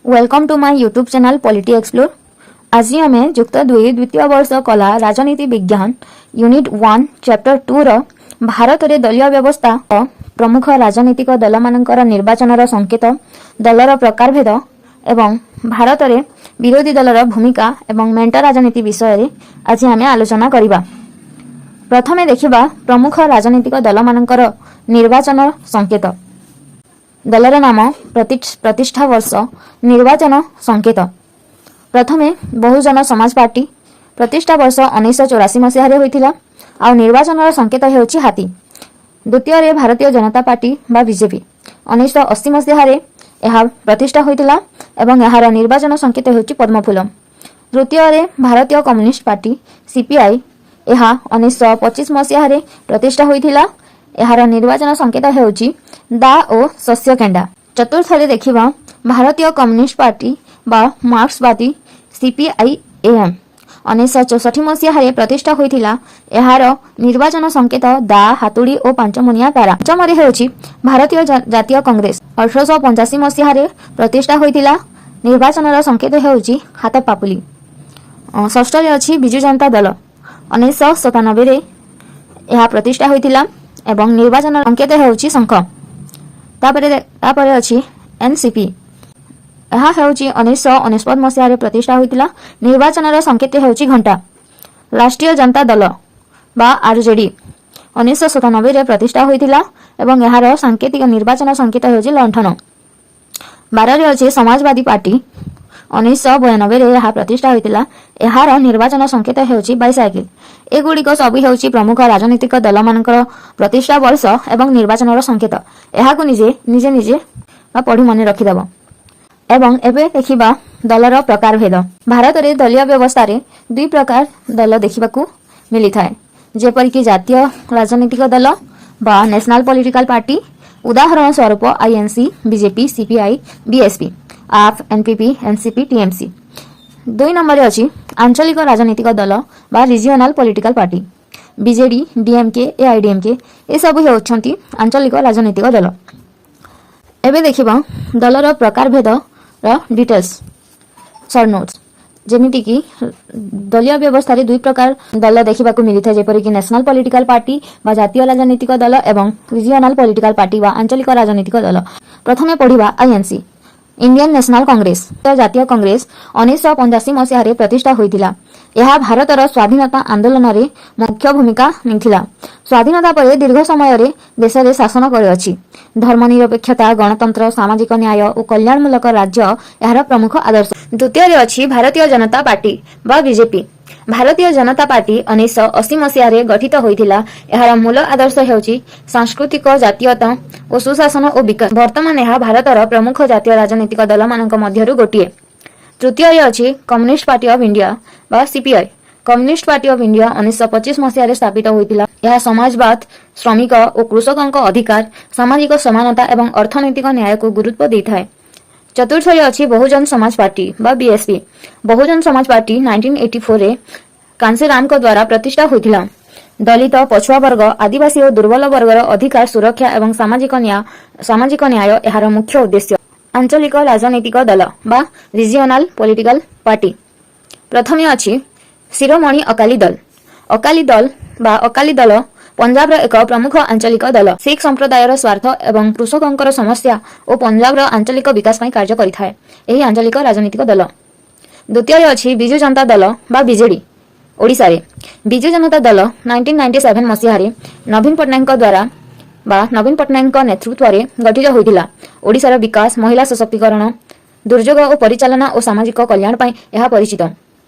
Welcome to my YouTube channel Polity Explore. ଆଜି ଆମେ ଯୁକ୍ତ ଦୁଇ ଦ୍ୱିତୀୟ ବର୍ଷ କଲା ରାଜନୀତି ବିଜ୍ଞାନ ୟୁନିଟ୍ 1 ଚାପ୍ଟର 2ର ଭାରତରେ ଦଳୀୟ ବ୍ୟବସ୍ଥା ଓ ପ୍ରମୁଖ ରାଜନୈତିକ ଦଳମାନଙ୍କର ନିର୍ବାଚନର ସଂକେତ, ଦଳର ପ୍ରକାରଭେଦ ଏବଂ ଭାରତରେ ବିରୋଧୀ ଦଳର ଭୂମିକା ଏବଂ ମେଣ୍ଟ ରାଜନୀତି ବିଷୟରେ ଆଜି ଆମେ ଆଲୋଚନା କରିବା। ପ୍ରଥମେ ଦେଖିବା ପ୍ରମୁଖ ରାଜନୈତିକ ଦଳମାନଙ୍କର ନିର୍ବାଚନ ସଂକେତ। ଦଳର ନାମ, ପ୍ରତିଷ୍ଠା ବର୍ଷ, ନିର୍ବାଚନ ସଂକେତ। ପ୍ରଥମେ ବହୁଜନ ସମାଜ ପାର୍ଟି। ପ୍ରତିଷ୍ଠା ବର୍ଷ 1984 ମସିହାରେ ହୋଇଥିଲା ଆଉ ନିର୍ବାଚନର ସଂକେତ ହେଉଛି ହାତୀ। ଦ୍ୱିତୀୟରେ ଭାରତୀୟ ଜନତା ପାର୍ଟି ବା ବିଜେପି। 1980 ମସିହାରେ ଏହା ପ୍ରତିଷ୍ଠା ହୋଇଥିଲା ଏବଂ ଏହାର ନିର୍ବାଚନ ସଂକେତ ହେଉଛି ପଦ୍ମଫୁଲ। ତୃତୀୟରେ ଭାରତୀୟ କମ୍ୟୁନିଷ୍ଟ ପାର୍ଟି, ସିପିଆଇ। ଏହା 1925 ମସିହାରେ ପ୍ରତିଷ୍ଠା ହୋଇଥିଲା। ଏହାର ନିର୍ବାଚନ ସଂକେତ ହେଉଛି ଦା ଓ ଶସ୍ୟ କେଣ୍ଡା। ଚତୁର୍ଥରେ ଦେଖିବା ଭାରତୀୟ କମ୍ୟୁନିଷ୍ଟ ପାର୍ଟି ବା ମାର୍କ୍ସବାଦୀ, ସିପିଆଇଏମ୍। 1964 ମସିହାରେ ପ୍ରତିଷ୍ଠା ହୋଇଥିଲା। ଏହାର ନିର୍ବାଚନ ସଂକେତ ଦା, ହାତୁଡ଼ି ଓ ପାଞ୍ଚମୁନିଆ ତାରା। ପଞ୍ଚମରେ ହେଉଛି ଭାରତୀୟ ଜାତୀୟ କଂଗ୍ରେସ। 1885 ମସିହାରେ ପ୍ରତିଷ୍ଠା ହୋଇଥିଲା। ନିର୍ବାଚନର ସଂକେତ ହେଉଛି ହାତ ପାପୁଲି। ଷଷ୍ଠରେ ଅଛି ବିଜୁ ଜନତା ଦଳ। 1997ରେ ଏହା ପ୍ରତିଷ୍ଠା ହୋଇଥିଲା ଏବଂ ନିର୍ବାଚନ ସଂକେତ ହେଉଛି ଶଙ୍ଖ। ତାପରେ ଅଛି ଏନସିପି। ଏହା ହେଉଛି 1999 ମସିହାରେ ପ୍ରତିଷ୍ଠା ହୋଇଥିଲା। ନିର୍ବାଚନର ସଂକେତ ହେଉଛି ଘଣ୍ଟା। ରାଷ୍ଟ୍ରୀୟ ଜନତା ଦଳ ବା ଆରଜେଡି 1997ରେ ପ୍ରତିଷ୍ଠା ହୋଇଥିଲା ଏବଂ ଏହାର ସାଙ୍କେତିକ ନିର୍ବାଚନ ସଂକେତ ହେଉଛି ଲଣ୍ଠନ। 12ରେ ଅଛି ସମାଜବାଦୀ ପାର୍ଟି। 1992ରେ ଏହା ପ୍ରତିଷ୍ଠା ହୋଇଥିଲା। ଏହାର ନିର୍ବାଚନ ସଂକେତ ହେଉଛି ବାଇସାଇକେଲ। ଏଗୁଡ଼ିକ ସବୁ ହେଉଛି ପ୍ରମୁଖ ରାଜନୈତିକ ଦଳମାନଙ୍କର ପ୍ରତିଷ୍ଠା ବର୍ଷ ଏବଂ ନିର୍ବାଚନର ସଂକେତ। ଏହାକୁ ନିଜେ ନିଜେ ନିଜେ ବା ପଢି ମନେ ରଖିଦେବ। ଏବଂ ଏବେ ଦେଖିବା ଦଳର ପ୍ରକାରଭେଦ। ଭାରତରେ ଦଳୀୟ ବ୍ୟବସ୍ଥାରେ ଦୁଇ ପ୍ରକାର ଦଳ ଦେଖିବାକୁ ମିଳିଥାଏ, ଯେପରିକି ଜାତୀୟ ରାଜନୈତିକ ଦଳ ବା ନ୍ୟାସନାଲ ପଲିଟିକାଲ ପାର୍ଟି, ଉଦାହରଣ ସ୍ୱରୂପ INC, BJP, CPI, BSP, AAP, NPP, NCP, TMC. ଦୁଇ ନମ୍ବରରେ ଅଛି ଆଞ୍ଚଳିକ ରାଜନୈତିକ ଦଳ ବା regional political party. BJD, DMK, AIADMK ଏସବୁ ହେଉଛନ୍ତି ଆଞ୍ଚଳିକ ରାଜନୈତିକ ଦଳ। ଏବେ ଦେଖିବା ଦଳର ପ୍ରକାରଭେଦର ଡିଟେଲ୍ସ, ସର୍ଟ ନୋଟ୍ସ। ଯେମିତିକି ଦଳୀୟ ବ୍ୟବସ୍ଥାରେ ଦୁଇ ପ୍ରକାର ଦଳ ଦେଖିବାକୁ ମିଳିଥାଏ, ଯେପରିକି ନ୍ୟାସନାଲ ପଲିଟିକାଲ ପାର୍ଟି ବା ଜାତୀୟ ରାଜନୈତିକ ଦଳ ଏବଂ ରିଜିଓନାଲ ପଲିଟିକାଲ ପାର୍ଟି ବା ଆଞ୍ଚଳିକ ରାଜନୈତିକ ଦଳ। ପ୍ରଥମେ ପଢିବା ଆଇଏନସି, ଇଣ୍ଡିଆନ ନ୍ୟାସନାଲ କଂଗ୍ରେସ। ଜାତୀୟ କଂଗ୍ରେସ 1985 ମସିହାରେ ପ୍ରତିଷ୍ଠା ହୋଇଥିଲା। ଏହା ଭାରତର ସ୍ୱାଧୀନତା ଆନ୍ଦୋଳନରେ ମୁଖ୍ୟ ଭୂମିକା ନେଇଥିଲା। ସ୍ୱାଧୀନତା ପରେ ଦୀର୍ଘ ସମୟରେ ଦେଶରେ ଶାସନ କରିଅଛି। ଧର୍ମନିରପେକ୍ଷତା, ଗଣତନ୍ତ୍ର, ସାମାଜିକ ନ୍ୟାୟ ଓ କଲ୍ୟାଣମୂଳକ ରାଜ୍ୟ ଏହାର ପ୍ରମୁଖ ଆଦର୍ଶ। ଦ୍ୱିତୀୟରେ ଅଛି ଭାରତୀୟ ଜନତା ପାର୍ଟି ବା ବିଜେପି। ଭାରତୀୟ ଜନତା ପାର୍ଟି 1980 ମସିହାରେ ଗଠିତ ହୋଇଥିଲା। ଏହାର ମୂଳ ଆଦର୍ଶ ହେଉଛି ସାଂସ୍କୃତିକ ଜାତୀୟତା ଓ ସୁଶାସନ ଓ ବିକାଶ। ବର୍ତ୍ତମାନ ଏହା ଭାରତର ପ୍ରମୁଖ ଜାତୀୟ ରାଜନୈତିକ ଦଳମାନଙ୍କ ମଧ୍ୟରୁ ଗୋଟିଏ। ତୃତୀୟରେ ଅଛି କମ୍ୟୁନିଷ୍ଟ ପାର୍ଟି ଅଫ ଇଣ୍ଡିଆ ବା CPI. Communist party of India 1925 ମସିହାରେ ସ୍ଥାପିତ ହୋଇଥିଲା। ଏହା ସମାଜବାଦ, ଶ୍ରମିକ ଓ କୃଷକଙ୍କ ଅଧିକାର, ସାମାଜିକ ସମାନତା ଏବଂ ଅର୍ଥନୈତିକ ନ୍ୟାୟକୁ ଗୁରୁତ୍ୱ ଦେଇଥାଏ। ଚତୁର୍ଥରେ ଅଛି ବହୁଜନ ସମାଜ ପାର୍ଟି ବା ବିଏସପି। ବହୁଜନ ସମାଜ ପାର୍ଟି 1984ରେ କାଂଶୀରାମଙ୍କ ଦ୍ୱାରା ପ୍ରତିଷ୍ଠା ହୋଇଥିଲା। ଦଳିତ, ପଛୁଆ ବର୍ଗ, ଆଦିବାସୀ ଓ ଦୁର୍ବଳ ବର୍ଗର ଅଧିକାର ସୁରକ୍ଷା ଏବଂ ସାମାଜିକ ନ୍ୟାୟ ଏହାର ମୁଖ୍ୟ ଉଦ୍ଦେଶ୍ୟ। ଆଞ୍ଚଳିକ ରାଜନୈତିକ ଦଳ ବା ରିଜିଓନାଲ ପଲିଟିକାଲ ପାର୍ଟି। ପ୍ରଥମେ ଅଛି ଶିରୋମଣି ଅକାଲି ଦଳ। ଅକାଲି ଦଳ ବା ଅକାଲି ଦଳ ପଞ୍ଜାବର ଏକ ପ୍ରମୁଖ ଆଞ୍ଚଳିକ ଦଳ। ଶିଖ ସମ୍ପ୍ରଦାୟର ସ୍ୱାର୍ଥ ଏବଂ କୃଷକଙ୍କର ସମସ୍ୟା ଓ ପଞ୍ଜାବର ଆଞ୍ଚଳିକ ବିକାଶ ପାଇଁ କାର୍ଯ୍ୟ କରିଥାଏ ଏହି ଆଞ୍ଚଳିକ ରାଜନୈତିକ ଦଳ। ଦ୍ୱିତୀୟରେ ଅଛି ବିଜୁ ଜନତା ଦଳ ବା ବିଜେଡି। ଓଡ଼ିଶାରେ ବିଜୁ ଜନତା ଦଳ 1997 ମସିହାରେ ନବୀନ ପଟ୍ଟନାୟକଙ୍କ ଦ୍ୱାରା ବା ନବୀନ ପଟ୍ଟନାୟକଙ୍କ ନେତୃତ୍ୱରେ ଗଠିତ ହୋଇଥିଲା। ଓଡ଼ିଶାର ବିକାଶ, ମହିଳା ସଶକ୍ତିକରଣ, ଦୁର୍ଯୋଗ ଓ ପରିଚାଳନା ଓ ସାମାଜିକ କଲ୍ୟାଣ ପାଇଁ ଏହା ପରିଚିତ।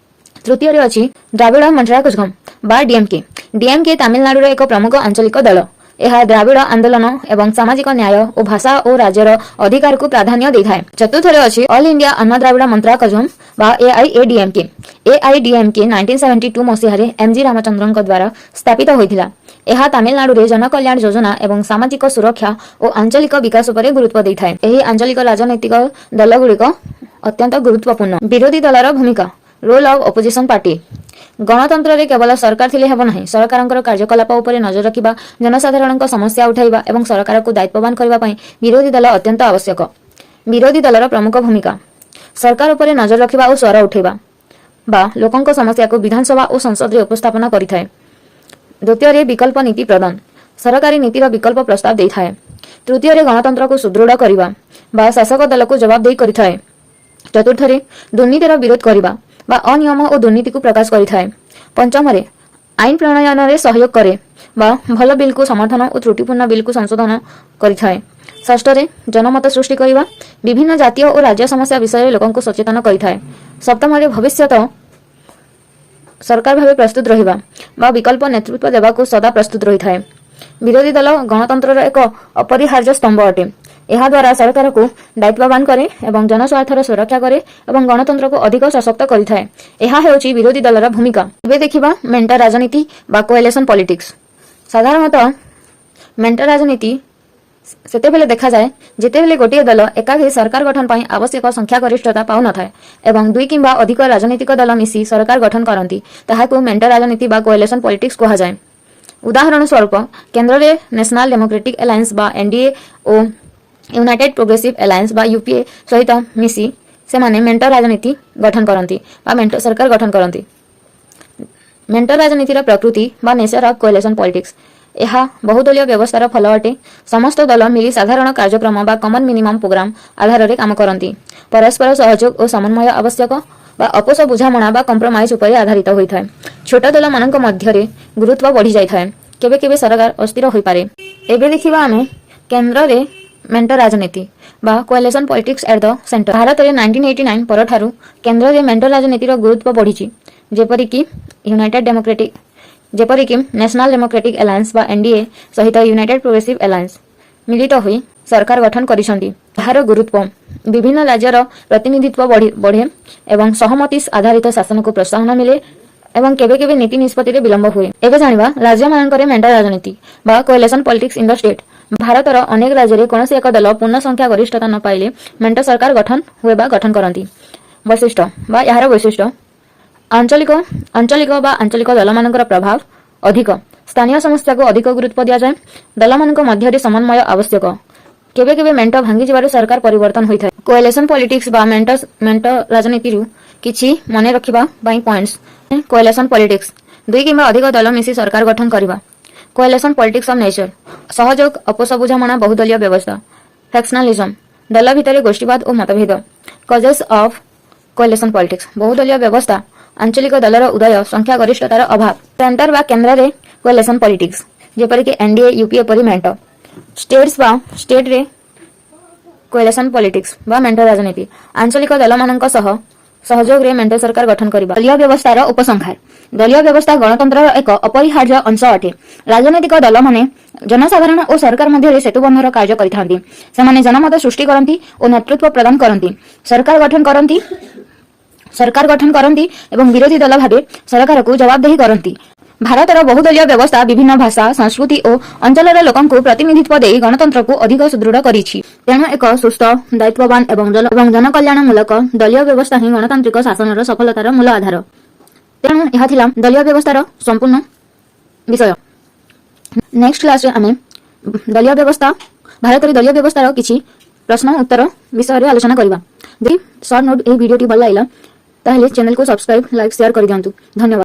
ତୃତୀୟରେ ଅଛି ଦ୍ରାବିଡ଼ ମୁନେଟ୍ର କଜଗମ ବା ଡିଏମକେ। ଡିଏମକେ ତାମିଲନାଡୁର ଏକ ପ୍ରମୁଖ ଆଞ୍ଚଳିକ ଦଳ। ଏହା ଦ୍ରାବିଡ଼ ଆନ୍ଦୋଳନ ଏବଂ ସାମାଜିକ ନ୍ୟାୟ ଓ ଭାଷା ଓ ରାଜ୍ୟର ଅଧିକାରକୁ ପ୍ରାଧାନ୍ୟ ଦେଇଥାଏ। ଚତୁର୍ଥରେ ଅଛି ଅଲ୍ ଇଣ୍ଡିଆ ଆନ୍ନା ଦ୍ରାବିଡ଼ ମୁନେଟ୍ର କଜଗମ ବା ଏଆଇଏଡିଏମକେ। ଏଆଇଡିଏମକେ 1972 ମସିହାରେ ଏମଜି ରାମଚନ୍ଦ୍ରଙ୍କ ଦ୍ୱାରା ସ୍ଥାପିତ ହୋଇଥିଲା। ଏହା ତାମିଲନାଡୁରେ ଜନକଲ୍ୟାଣ ଯୋଜନା ଏବଂ ସାମାଜିକ ସୁରକ୍ଷା ଓ ଆଞ୍ଚଳିକ ବିକାଶ ଉପରେ ଗୁରୁତ୍ୱ ଦେଇଥାଏ। ଏହି ଆଞ୍ଚଳିକ ରାଜନୈତିକ ଦଳଗୁଡ଼ିକ ଅତ୍ୟନ୍ତ ଗୁରୁତ୍ୱପୂର୍ଣ୍ଣ। ବିରୋଧୀ ଦଳର ଭୂମିକା, ରୋଲ୍ ଅଫ୍ ଅପୋଜିସନ ପାର୍ଟି। ଗଣତନ୍ତ୍ରରେ କେବଳ ସରକାର ଥିଲେ ହେବ ନାହିଁ। ସରକାରଙ୍କର କାର୍ଯ୍ୟକଳାପ ଉପରେ ନଜର ରଖିବା, ଜନସାଧାରଣଙ୍କ ସମସ୍ୟା ଉଠାଇବା ଏବଂ ସରକାରକୁ ଦାୟିତ୍ୱବାନ କରିବା ପାଇଁ ବିରୋଧୀ ଦଳ ଅତ୍ୟନ୍ତ ଆବଶ୍ୟକ। ବିରୋଧୀ ଦଳର ପ୍ରମୁଖ ଭୂମିକା। ସରକାର ଉପରେ ନଜର ରଖିବା ଓ ସ୍ୱର ଉଠାଇବା ବା ଲୋକଙ୍କ ସମସ୍ୟାକୁ ବିଧାନସଭା ଓ ସଂସଦରେ ଉପସ୍ଥାପନ କରିଥାଏ। ଦ୍ୱିତୀୟରେ, ବିକଳ୍ପ ନୀତି ପ୍ରଦାନ, ସରକାରୀ ନୀତିର ବିକଳ୍ପ ପ୍ରସ୍ତାବ ଦେଇଥାଏ। ତୃତୀୟରେ, ଗଣତନ୍ତ୍ରକୁ ସୁଦୃଢ଼ କରିବା ବା ଶାସକ ଦଳକୁ ଜବାବଦେହି କରିଥାଏ। ଚତୁର୍ଥରେ, ଦୁର୍ନୀତିର ବିରୋଧ କରିବା ବା ଅନିୟମ ଓ ଦୁର୍ନୀତିକୁ ପ୍ରକାଶ କରିଥାଏ। ପଞ୍ଚମରେ, ଆଇନ ପ୍ରଣୟନରେ ସହଯୋଗ କରେ ବା ଭଲ ବିଲ୍କୁ ସମର୍ଥନ ଓ ତ୍ରୁଟିପୂର୍ଣ୍ଣ ବିଲ୍କୁ ସଂଶୋଧନ କରିଥାଏ। ଷଷ୍ଠରେ, ଜନମତ ସୃଷ୍ଟି କରିବା, ବିଭିନ୍ନ ଜାତୀୟ ଓ ରାଜ୍ୟ ସମସ୍ୟା ବିଷୟରେ ଲୋକଙ୍କୁ ସଚେତନ କରିଥାଏ। ସପ୍ତମରେ, ଭବିଷ୍ୟତ ସରକାର ଭାବେ ପ୍ରସ୍ତୁତ ରହିବା ବା ବିକଳ୍ପ ନେତୃତ୍ୱ ଦେବାକୁ ସଦା ପ୍ରସ୍ତୁତ ରହିଥାଏ। ବିରୋଧୀ ଦଳ ଗଣତନ୍ତ୍ରର ଏକ ଅପରିହାର୍ଯ୍ୟ ସ୍ତମ୍ଭ ଅଟେ। ଏହାଦ୍ୱାରା ସରକାରକୁ ଦାୟିତ୍ୱବାନ କରେ ଏବଂ ଜନସ୍ୱାର୍ଥର ସୁରକ୍ଷା କରେ ଏବଂ ଗଣତନ୍ତ୍ରକୁ ଅଧିକ ସଶକ୍ତ କରିଥାଏ। ଏହା ହେଉଛି ବିରୋଧୀ ଦଳର ଭୂମିକା। ଏବେ ଦେଖିବା ମେଣ୍ଟ ରାଜନୀତି ବା କୋଏଲେସନ ପଲିଟିକ୍ସ। ସାଧାରଣତଃ ମେଣ୍ଟ ରାଜନୀତି ସେତେବେଳେ ଦେଖାଯାଏ, ଯେତେବେଳେ ଗୋଟିଏ ଦଳ ଏକାକୀ ସରକାର ଗଠନ ପାଇଁ ଆବଶ୍ୟକ ସଂଖ୍ୟାଗରିଷ୍ଠତା ପାଉନଥାଏ ଏବଂ ଦୁଇ କିମ୍ବା ଅଧିକ ରାଜନୈତିକ ଦଳ ମିଶି ସରକାର ଗଠନ କରନ୍ତି, ତାହାକୁ ମେଣ୍ଟ ରାଜନୀତି ବା କୋଏଲେସନ ପଲିଟିକ୍ସ କୁହାଯାଏ। ଉଦାହରଣ ସ୍ୱରୂପ, କେନ୍ଦ୍ରରେ ନ୍ୟାସନାଲ ଡେମୋକ୍ରେଟିକ ଆଲାଏନ୍ସ ବା ଏନଡିଏ ଓ ୟୁନାଇଟେଡ୍ ପ୍ରୋଗ୍ରେସିଭ ଆଲାଏନ୍ସ ବା ୟୁପିଏ ସହିତ ମିଶି ସେମାନେ ମେଣ୍ଟ ରାଜନୀତି ଗଠନ କରନ୍ତି ବା ମେଣ୍ଟ ସରକାର ଗଠନ କରନ୍ତି। ମେଣ୍ଟ ରାଜନୀତିର ପ୍ରକୃତି ବା ନେଚର ଅଫ୍ କୋଏଲେସନ ପଲିଟିକ୍ସ। ଏହା ବହୁଦଳୀୟ ବ୍ୟବସ୍ଥାର ଫଳ ଅଟେ। ସମସ୍ତ ଦଳ ମିଳି ସାଧାରଣ କାର୍ଯ୍ୟକ୍ରମ ବା କମନ ମିନିମମ୍ ପ୍ରୋଗ୍ରାମ ଆଧାରରେ କାମ କରନ୍ତି। ପରସ୍ପର ସହଯୋଗ ଓ ସମନ୍ୱୟ ଆବଶ୍ୟକ ବା ଅପୋଷ ବୁଝାମଣା ବା କମ୍ପ୍ରମାଇଜ ଉପରେ ଆଧାରିତ ହୋଇଥାଏ। ଛୋଟ ଦଳମାନଙ୍କ ମଧ୍ୟରେ ଗୁରୁତ୍ୱ ବଢ଼ିଯାଇଥାଏ। କେବେ କେବେ ସରକାର ଅସ୍ଥିର ହୋଇପାରେ। ଏବେ ଦେଖିବା ଆମେ କେନ୍ଦ୍ରରେ ମେଣ୍ଟ ରାଜନୀତି ବା coalition politics at the center। ଭାରତରେ 1989 ପରଠାରୁ କେନ୍ଦ୍ରରେ ମେଣ୍ଟ ରାଜନୀତିର ଗୁରୁତ୍ୱ ବଢ଼ିଛି। ଯେପରିକି ନ୍ୟାସନାଲ ଡେମୋକ୍ରେଟିକ ଆଲାଏନ୍ସ ବା ଏନଡିଏ ସହିତ ୟୁନାଇଟେଡ୍ ପ୍ରୋଗ୍ରେସିଭ ଆଲାଏନ୍ସ ମିଳିତ ହୋଇ ସରକାର ଗଠନ କରିଛନ୍ତି। ଏହାର ଗୁରୁତ୍ୱ, ବିଭିନ୍ନ ରାଜ୍ୟର ପ୍ରତିନିଧିତ୍ୱ ବଢ଼େ ଏବଂ ସହମତି ଆଧାରିତ ଶାସନକୁ ପ୍ରୋତ୍ସାହନ ମିଳେ ଏବଂ କେବେ କେବେ ନୀତି ନିଷ୍ପତ୍ତିରେ ବିଳମ୍ବ ହୁଏ। ଏବେ ଜାଣିବା ରାଜ୍ୟମାନଙ୍କରେ ମେଣ୍ଟ ରାଜନୀତି ବା coalition politics in the state। ଭାରତର ଅନେକ ରାଜ୍ୟରେ କୌଣସି ଏକ ଦଳ ପୂର୍ଣ୍ଣ ସଂଖ୍ୟା ଗରିଷ୍ଠତା ନ ପାଇଲେ ମେଣ୍ଟ ସରକାର ଗଠନ ହୁଏ ବା ଗଠନ କରନ୍ତି। ବୈଶିଷ୍ଟ୍ୟ ବା ଏହାର ବୈଶିଷ୍ଟ୍ୟ, ଆଞ୍ଚଳିକ ବା ଆଞ୍ଚଳିକ ଦଳମାନଙ୍କର ପ୍ରଭାବ ଅଧିକ। ସ୍ଥାନୀୟ ସମସ୍ୟାକୁ ଅଧିକ ଗୁରୁତ୍ୱ ଦିଆଯାଏ। ଦଳମାନଙ୍କ ମଧ୍ୟରେ ସମନ୍ୱୟ ଆବଶ୍ୟକ। କେବେ କେବେ ମେଣ୍ଟ ଭାଙ୍ଗିଯିବାରୁ ସରକାର ପରିବର୍ତ୍ତନ ହୋଇଥାଏ। କୋଏଲେସନ ପଲିଟିକ୍ସ ବା ମେଣ୍ଟ ରାଜନୀତିରୁ କିଛି ମନେ ରଖିବା ପାଇଁ ପଏଣ୍ଟସ। କୋଏଲେସନ ପଲିଟିକ୍ସ, ଦୁଇ କିମ୍ବା ଅଧିକ ଦଳ ମିଶି ସରକାର ଗଠନ କରିବା। କୋଏଲେସନ ପଲିଟିକ୍ସ ଅଫ ନେଚର, ସହଯୋଗ, ଅପୋଷ ବୁଝାମଣା, ବହୁଦଳୀୟ ବ୍ୟବସ୍ଥା। ଫ୍ୟାକ୍ସନାଲିଜମ, ଦଳ ଭିତରେ ଗୋଷ୍ଠୀବାଦ ଓ ମତଭେଦ। କଜେସ୍ ଅଫ କୋଏଲେସନ ପଲିଟିକ୍ସ, ବହୁଦଳୀୟ ବ୍ୟବସ୍ଥା, ଆଞ୍ଚଳିକ ଦଳର ଉଦୟ, ସଂଖ୍ୟା ଗରିଷ୍ଠତାର ଅଭାବ। ସେଣ୍ଟର ବା କେନ୍ଦ୍ରରେ କୋଏଲେସନ ପଲିଟିକ୍ସ, ଯେପରିକି ଏନଡିଏ, ୟୁପିଏ ପରି ମେଣ୍ଟ। ଷ୍ଟେଟ୍ସ ବା ଷ୍ଟେଟରେ କୋଏଲେସନ ପଲିଟିକ୍ସ ବା ମେଣ୍ଟ ରାଜନୀତି, ଆଞ୍ଚଳିକ ଦଳମାନଙ୍କ ସହ ସହଯୋଗରେ ମେଣ୍ଟ ସରକାର ଗଠନ କରିବା। ଦଳୀୟ ବ୍ୟବସ୍ଥାର ଉପସଂହାର। ଦଳୀୟ ବ୍ୟବସ୍ଥା ଗଣତନ୍ତ୍ରର ଏକ ଅପରିହାର୍ଯ୍ୟ ଅଂଶ ଅଟେ। ରାଜନୈତିକ ଦଳମାନେ ଜନସାଧାରଣ ଓ ସରକାର ମଧ୍ୟରେ ସେତୁବନ୍ଧର କାର୍ଯ୍ୟ କରିଥାନ୍ତି। ସେମାନେ ଜନମତ ସୃଷ୍ଟି କରନ୍ତି ଓ ନେତୃତ୍ୱ ପ୍ରଦାନ କରନ୍ତି, ସରକାର ଗଠନ କରନ୍ତି ଏବଂ ବିରୋଧୀ ଦଳ ଭାବେ ସରକାରକୁ ଜବାବଦେହି କରନ୍ତି। ଭାରତର ବହୁଦଳୀୟ ବ୍ୟବସ୍ଥା ବିଭିନ୍ନ ଭାଷା, ସଂସ୍କୃତି ଓ ଅଞ୍ଚଳର ଲୋକଙ୍କୁ ପ୍ରତିନିଧିତ୍ୱ ଦେଇ ଗଣତନ୍ତ୍ରକୁ ଅଧିକ ସୁଦୃଢ଼ କରିଛି। ତେଣୁ ଏକ ସୁସ୍ଥ, ଦାୟିତ୍ୱବାନ ଏବଂ ଜନକଲ୍ୟାଣମୂଳକ ଦଳୀୟ ବ୍ୟବସ୍ଥା ହିଁ ଗଣତାନ୍ତ୍ରିକ ଶାସନର ସଫଳତାର ମୂଳ ଆଧାର। ତେଣୁ ଏହା ଥିଲା ଦଳୀୟ ବ୍ୟବସ୍ଥାର ସମ୍ପୂର୍ଣ୍ଣ ବିଷୟ। ନେକ୍ସଟ କ୍ଲାସରେ ଆମେ ଦଳୀୟ ବ୍ୟବସ୍ଥା, ଭାରତରେ ଦଳୀୟ ବ୍ୟବସ୍ଥାର କିଛି ପ୍ରଶ୍ନ ଉତ୍ତର ବିଷୟରେ ଆଲୋଚନା କରିବା। ଯଦି ସର୍ଟ ନୋଟ୍ ଏହି ଭିଡ଼ିଓଟି ଭଲ ଲାଗିଲା, ତାହେଲେ ଚ୍ୟାନେଲକୁ ସବସ୍କ୍ରାଇବ, ଲାଇକ୍, ସେୟାର କରିଦିଅନ୍ତୁ। ଧନ୍ୟବାଦ।